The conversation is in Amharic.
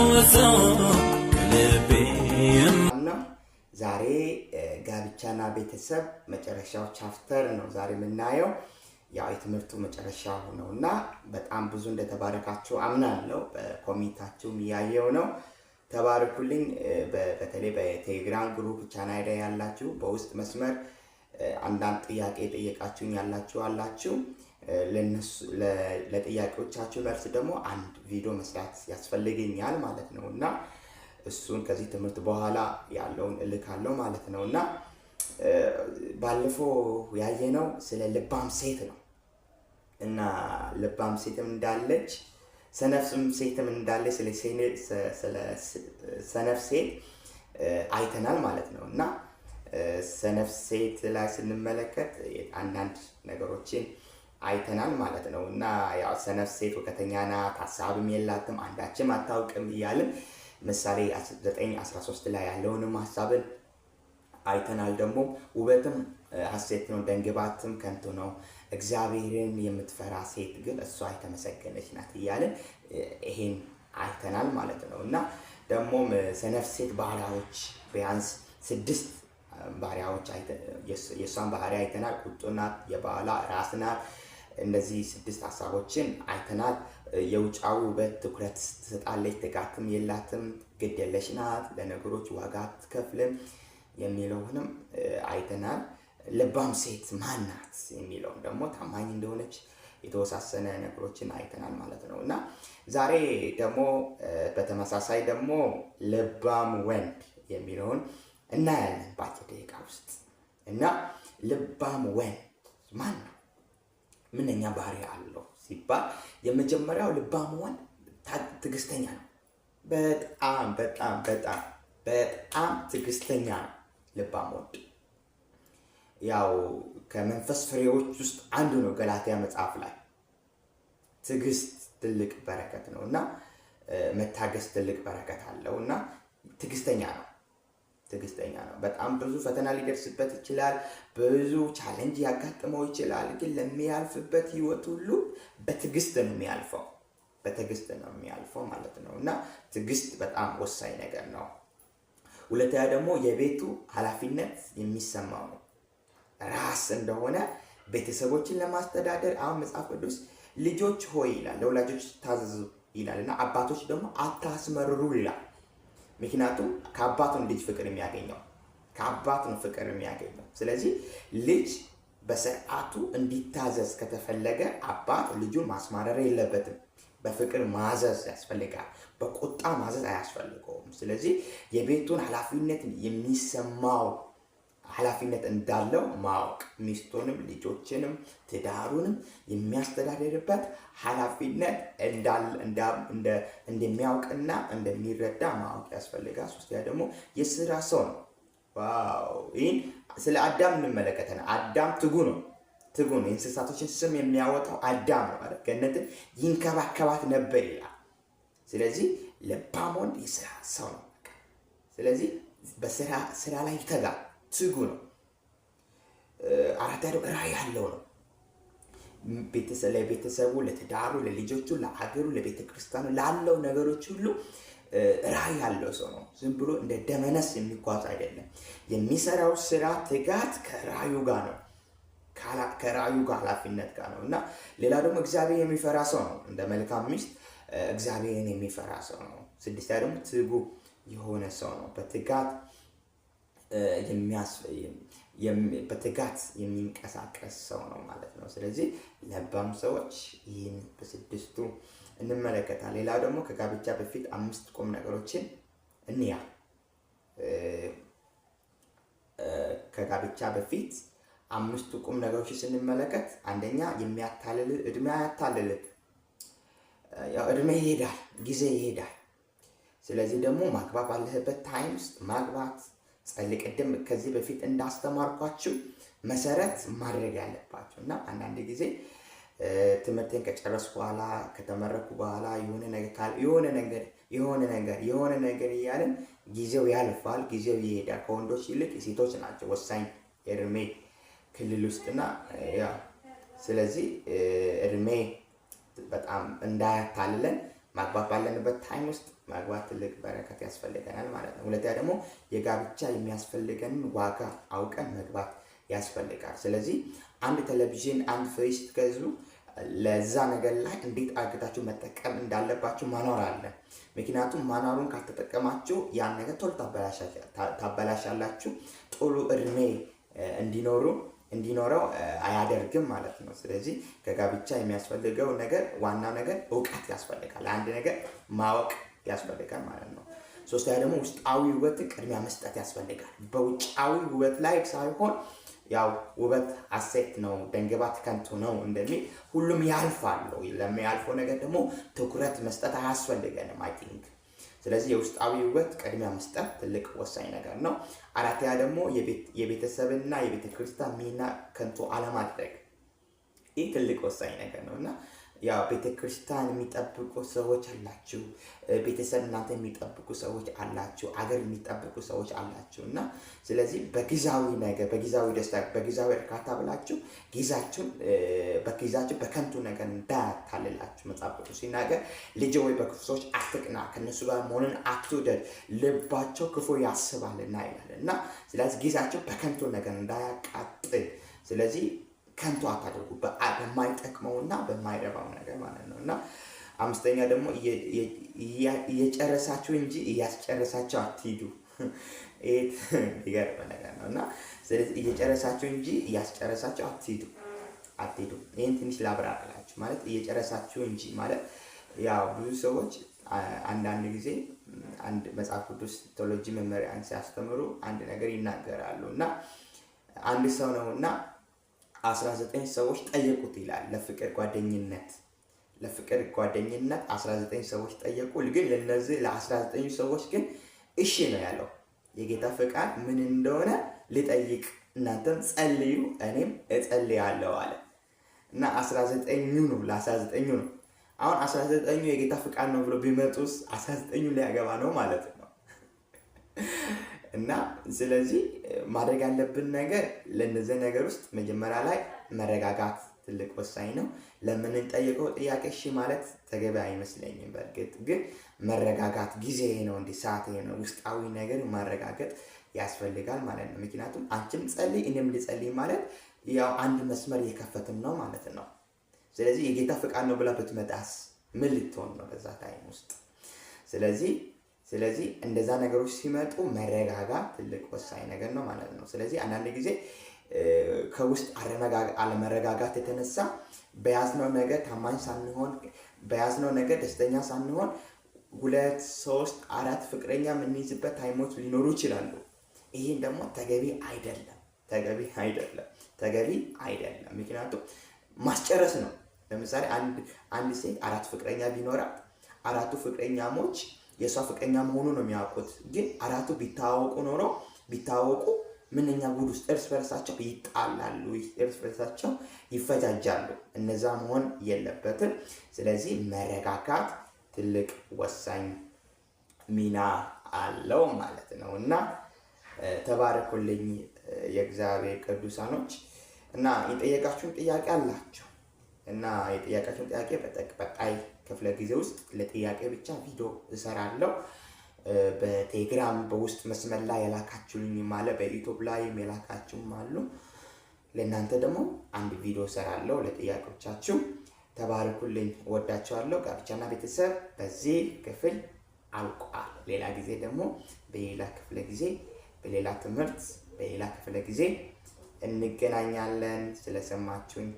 የማስታውሰው ከልቤ ነው። ዛሬ ጋብቻና ቤተሰብ መጨረሻው chapter ነው ዛሬ የምናየው። ያው የትምህርቱ መጨረሻው ነው እና በጣም ብዙ እንደተባረካችሁ አምናለሁ። በ comment ኣችሁም እያየው ነው። ተባረኩልኝ። በተለይ በቴሌግራም group channel ላይ ያላችሁ፣ በውስጥ መስመር አንዳንድ ጥያቄ የጠየቃችሁኝ ያላችሁ አላችሁ። ለጥያቄዎቻችሁ መልስ ደግሞ አንድ ቪዲዮ መስራት ያስፈልገኛል ማለት ነው እና እሱን ከዚህ ትምህርት በኋላ ያለውን እልካለሁ ማለት ነው። እና ባለፈው ያየነው ስለ ልባም ሴት ነው እና ልባም ሴትም እንዳለች ሰነፍም ሴትም እንዳለች ስለ ሰነፍ ሴት አይተናል ማለት ነው። እና ሰነፍ ሴት ላይ ስንመለከት አንዳንድ ነገሮችን አይተናል ማለት ነው። እና ያው ሰነፍ ሴት ሁከተኛ ናት፣ ሀሳብም የላትም፣ አንዳችም አታውቅም እያልን ምሳሌ 9:13 ላይ ያለውንም ሀሳብን አይተናል። ደግሞ ውበትም ሐሴት ነው፣ ደምግባትም ከንቱ ነው፣ እግዚአብሔርን የምትፈራ ሴት ግን እሷ የተመሰገነች ናት እያልን ይሄን አይተናል ማለት ነው። እና ደግሞም ሰነፍ ሴት ባህሪያዎች ቢያንስ 6 ባህሪያዎች የእሷን ባህሪ አይተናል። ቁጡ ናት፣ የባሏ ራስ ናት። እነዚህ 6 ሀሳቦችን አይተናል። የውጫዊ ውበት ትኩረት ትሰጣለች፣ ትጋትም የላትም፣ ግድ የለሽ ናት፣ ለነገሮች ዋጋ አትከፍልም የሚለውንም አይተናል። ልባም ሴት ማን ናት የሚለውን ደግሞ ታማኝ እንደሆነች የተወሳሰነ ነገሮችን አይተናል ማለት ነው። እና ዛሬ ደግሞ በተመሳሳይ ደግሞ ልባም ወንድ የሚለውን እናያለን በአጭር ደቂቃ ውስጥ። እና ልባም ወንድ ማን ነው? ምንኛ ባህሪ አለው ሲባል የመጀመሪያው ልባም ወንድ ትዕግስተኛ ነው። በጣም በጣም በጣም በጣም ትዕግስተኛ ነው ልባም ወንድ። ያው ከመንፈስ ፍሬዎች ውስጥ አንዱ ነው። ገላትያ መጽሐፍ ላይ ትዕግስት ትልቅ በረከት ነው እና መታገስ ትልቅ በረከት አለው እና ትዕግስተኛ ነው። ትዕግስተኛ ነው። በጣም ብዙ ፈተና ሊደርስበት ይችላል። ብዙ challenge ያጋጥመው ይችላል። ግን ለሚያልፍበት ህይወት ሁሉ በትዕግስት ነው የሚያልፈው። በትዕግስት ነው የሚያልፈው ማለት ነው። እና ትዕግስት በጣም ወሳኝ ነገር ነው። ሁለተኛ ደግሞ የቤቱ ኃላፊነት የሚሰማው ነው። ራስ እንደሆነ ቤተሰቦችን ለማስተዳደር አሁን መጽሐፍ ቅዱስ ልጆች ሆይ ይላል፣ ለወላጆች ታዘዙ ይላል እና አባቶች ደግሞ አታስመርሩ ይላል። ምክንያቱም ከአባት ነው ልጅ ፍቅር የሚያገኘው፣ ከአባት ነው ፍቅር የሚያገኘው። ስለዚህ ልጅ በስርዓቱ እንዲታዘዝ ከተፈለገ አባት ልጁን ማስማረር የለበትም። በፍቅር ማዘዝ ያስፈልጋል። በቁጣ ማዘዝ አያስፈልገውም። ስለዚህ የቤቱን ኃላፊነት የሚሰማው ኃላፊነት እንዳለው ማወቅ፣ ሚስቱንም ልጆችንም ትዳሩንም የሚያስተዳድርበት ኃላፊነት እንደሚያውቅና እንደሚረዳ ማወቅ ያስፈልጋል። ሶስተኛ ደግሞ የስራ ሰው ነው። Wow! ይህን ስለ አዳም እንመለከተን። አዳም ትጉ ነው። ትጉ ነው። የእንስሳቶችን ስም የሚያወጣው አዳም ነው ማለት ገነትን ይንከባከባት ነበር ይላል። ስለዚህ ልባም ወንድ የስራ ሰው ነው። ስለዚህ በስራ ስራ ላይ ይተጋል። ትጉ ነው። አራተኛ ደግሞ ራዕይ ያለው ነው። ለቤተሰቡ፣ ለትዳሩ፣ ለልጆቹ፣ ለሀገሩ፣ ለቤተ ክርስቲያኑ ላለው ነገሮች ሁሉ ራዕይ ያለው ሰው ነው። ዝም ብሎ እንደ ደመነፍስ የሚጓዝ አይደለም። የሚሰራው ስራ ትጋት ከራዕዩ ጋር ነው። ከራዕዩ ጋር ኃላፊነት ጋር ነው። እና ሌላ ደግሞ እግዚአብሔር የሚፈራ ሰው ነው። እንደ መልካም ሚስት እግዚአብሔርን የሚፈራ ሰው ነው። ስድስተኛ ደግሞ ትጉ የሆነ ሰው ነው። በትጋት የሚንቀሳቀስ ሰው ነው ማለት ነው። ስለዚህ ልባም ሰዎች ይህን በስድስቱ እንመለከታለን። ሌላው ደግሞ ከጋብቻ በፊት 5 ቁም ነገሮችን እንያ። ከጋብቻ በፊት 5 ቁም ነገሮችን ስንመለከት አንደኛ የሚያታልል እድሜ አያታልል። ያው እድሜ ይሄዳል፣ ጊዜ ይሄዳል። ስለዚህ ደግሞ ማግባት ባለህበት time ውስጥ ማግባት ጸልይ። ቅድም ከዚህ በፊት እንዳስተማርኳችሁ መሰረት ማድረግ ያለባችሁ እና አንዳንድ ጊዜ ትምህርቴን ከጨረስኩ በኋላ ከተመረኩ በኋላ የሆነ ነገር ካለ የሆነ ነገር የሆነ ነገር የሆነ ነገር እያልን ጊዜው ያልፋል፣ ጊዜው ይሄዳል። ከወንዶች ይልቅ ሴቶች ናቸው ወሳኝ እድሜ ክልል ውስጥና ያ ስለዚህ እድሜ በጣም እንዳያታልለን ማግባት ባለንበት time ውስጥ ማግባት ትልቅ በረከት ያስፈልገናል ማለት ነው። ሁለተኛ ደግሞ የጋብቻ የሚያስፈልገንን ዋጋ አውቀን መግባት ያስፈልጋል። ስለዚህ አንድ ቴሌቪዥን፣ አንድ ፍሪጅ ስትገዙ ለዛ ነገር ላይ እንዴት አድርጋችሁ መጠቀም እንዳለባችሁ manual አለ። ምክንያቱም manual ኡን ካልተጠቀማችሁ ያን ነገር ቶሎ ታበላሻላችሁ። ጥሩ እድሜ እንዲኖረው አያደርግም ማለት ነው። ስለዚህ ከጋብቻ የሚያስፈልገው ነገር ዋናው ነገር እውቀት ያስፈልጋል። አንድ ነገር ማወቅ ያስፈልጋል ማለት ነው። ሶስተኛ ደግሞ ውስጣዊ ውበትን ቅድሚያ መስጠት ያስፈልጋል። በውጫዊ ውበት ላይ ሳይሆን ያው ውበት ሐሴት ነው፣ ደምግባት ከንቱ ነው እንደሚል ሁሉም ያልፋሉ። ለሚያልፈው ነገር ደግሞ ትኩረት መስጠት አያስፈልገንም I think። ስለዚህ የውስጣዊ ውበት ቅድሚያ መስጠት ትልቅ ወሳኝ ነገር ነው። አራተኛ ደግሞ የቤተሰብና የቤተክርስቲያን ሚና ከንቱ አለማድረግ፣ ይህ ትልቅ ወሳኝ ነገር ነው። እና ያው ቤተክርስቲያን የሚጠብቁ ሰዎች አላችሁ፣ ቤተሰብ እናንተ የሚጠብቁ ሰዎች አላችሁ፣ አገር የሚጠብቁ ሰዎች አላችሁ። እና ስለዚህ በጊዜያዊ ነገር፣ በጊዜያዊ ደስታ፣ በጊዜያዊ እርካታ ብላችሁ ጊዜያችሁን በጊዜያችሁ በከንቱ ነገር እንዳያታልላችሁ። መጽሐፍ ቅዱስ ሲናገር ልጄ ወይ በክፉ ሰዎች አትቅና፣ ከእነሱ ጋር መሆንን አትውደድ፣ ልባቸው ክፉ ያስባልና ይላል። እና ስለዚህ ጊዜያቸው በከንቱ ነገር እንዳያቃጥል፣ ስለዚህ ከንቱ አታድርጉ፣ በማይጠቅመውና በማይረባው ነገር ማለት ነው። እና አምስተኛ ደግሞ እየጨረሳችሁ እንጂ እያስጨረሳችሁ አትሂዱ። ይህ የሚገርም ነገር ነው። እና ስለዚህ እየጨረሳችሁ እንጂ እያስጨረሳችሁ አትሂዱ አትሂዱ። ይህን ትንሽ ላብራራላችሁ። ማለት እየጨረሳችሁ እንጂ ማለት ያው ብዙ ሰዎች አንዳንድ ጊዜ አንድ መጽሐፍ ቅዱስ ቴዎሎጂ መመሪያን ሲያስተምሩ አንድ ነገር ይናገራሉ። እና አንድ ሰው ነው እና 19 ሰዎች ጠየቁት ይላል። ለፍቅር ጓደኝነት 19 ሰዎች ጠየቁ። ግን ለነዚህ ለ19 ሰዎች ግን እሺ ነው ያለው። የጌታ ፈቃድ ምን እንደሆነ ልጠይቅ፣ እናንተም ጸልዩ፣ እኔም እጸልያለሁ አለ። እና 19ኙ ነው ለ19ኙ ነው። አሁን 19ኙ የጌታ ፈቃድ ነው ብሎ ቢመጡስ 19ኙ ሊያገባ ነው ማለት ነው። እና ስለዚህ ማድረግ ያለብን ነገር ለእነዚህ ነገር ውስጥ መጀመሪያ ላይ መረጋጋት ትልቅ ወሳኝ ነው። ለምንጠይቀው ጥያቄ እሺ ማለት ተገቢ አይመስለኝም። በእርግጥ ግን መረጋጋት ጊዜ ነው፣ እንዲህ ሰዓት ነው፣ ውስጣዊ ነገር ማረጋገጥ ያስፈልጋል ማለት ነው። ምክንያቱም አንቺም ጸልይ እኔም ልጸልይ ማለት ያው አንድ መስመር እየከፈትን ነው ማለት ነው። ስለዚህ የጌታ ፍቃድ ነው ብላ ብትመጣስ ምን ልትሆን ነው በዛ time ውስጥ? ስለዚህ እንደዛ ነገሮች ሲመጡ መረጋጋት ትልቅ ወሳኝ ነገር ነው ማለት ነው። ስለዚህ አንዳንድ ጊዜ ከውስጥ አለመረጋጋት የተነሳ በያዝነው ነገር ታማኝ ሳንሆን፣ በያዝነው ነገር ደስተኛ ሳንሆን ሁለት፣ ሶስት፣ አራት ፍቅረኛ የምንይዝበት time ኦች ሊኖሩ ይችላሉ። ይህን ደግሞ ተገቢ አይደለም፣ ተገቢ አይደለም፣ ተገቢ አይደለም። ምክንያቱም ማስጨረስ ነው። ለምሳሌ አንድ ሴት አራት ፍቅረኛ ቢኖራት አራቱ ፍቅረኛሞች የእሷ ፍቅረኛ መሆኑ ነው የሚያውቁት። ግን አራቱ ቢታወቁ ኖሮ ቢታወቁ ምንኛ ጉድ ውስጥ፣ እርስ በርሳቸው ይጣላሉ፣ እርስ በርሳቸው ይፈጃጃሉ። እነዛ መሆን የለበትም። ስለዚህ መረጋጋት ትልቅ ወሳኝ ሚና አለው ማለት ነው። እና ተባረኩልኝ የእግዚአብሔር ቅዱሳኖች። እና የጠየቃችሁን ጥያቄ አላችሁ እና የጠየቃችሁን ጥያቄ በቀጣይ ክፍለ ጊዜ ውስጥ ለጥያቄ ብቻ ቪዲዮ እሰራለሁ። በቴሌግራም በውስጥ መስመር ላይ የላካችሁልኝም አለ፣ በዩቱብ ላይም የላካችሁም አሉ። ለእናንተ ደግሞ አንድ ቪዲዮ እሰራለሁ ለጥያቄዎቻችሁ። ተባረኩልኝ፣ እወዳችኋለሁ። ጋብቻና ቤተሰብ በዚህ ክፍል አልቋል። ሌላ ጊዜ ደግሞ በሌላ ክፍለ ጊዜ፣ በሌላ ትምህርት፣ በሌላ ክፍለ ጊዜ እንገናኛለን። ስለሰማችሁኝ